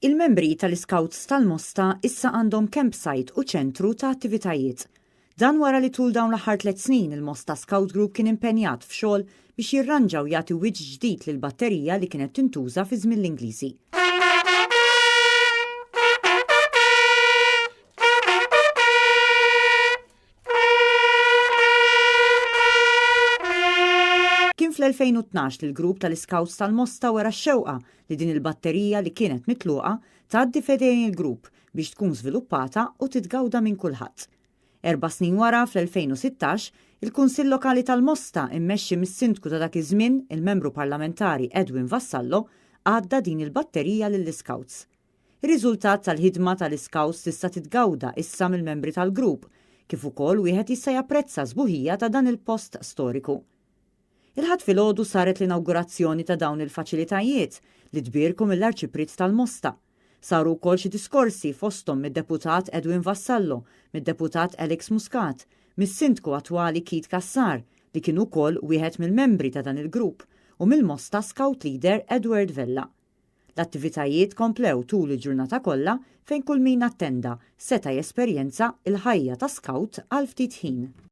Il-membri tal-Iscouts tal-Mosta issa għandhom campsite u ċentru ta' attivitajiet. Dan wara li tul dawn l-aħħar tlett snin il-Mosta Scout Group kien impenjat f'xogħol biex jirranġa u jagħti wiċċ ġdid lill-batterija li kienet tintuża fi żmien l-Ingliżi. Kien fl-2012 li l-grupp tal-Iscouts tal-Mosta wera x-xewqa li din il-batterija li kienet mitluqa tgħaddi f'idejn il-grupp biex tkun żviluppata u titgawda minn kulħadd. Erba' snin wara, fl-2016, il-Kunsill Lokali tal-Mosta, immexxi mis-Sindku ta' dak iż-żmien, il-Membru Parlamentari Edwin Vassallo, għadda din il-batterija lill-Iscouts. Ir-riżultat tal-ħidma tal-Iscouts tista' titgawda issa mill-membri tal-grupp, kif ukoll wieħed jista' japprezza s-sbuħija ta' dan il-post storiku. Il-Ħadd filgħodu saret l-inawgurazzjoni ta' dawn il-faċilitajiet, li tbierku mill-Arċipriet tal-Mosta. Saru wkoll xi diskorsi fosthom mid-Deputat Edwin Vassallo, mid-Deputat Alex Muscat, mis-Sindku attwali Keith Cassar, li kien ukoll wieħed mill-membri ta' dan il-grupp, u mill-Mosta Scout Leader Edward Vella. L-attivitajiet komplew tul il-ġurnata kollha fejn kull min attenda seta' jesperjenza l-ħajja ta' scout għal ftit ħin.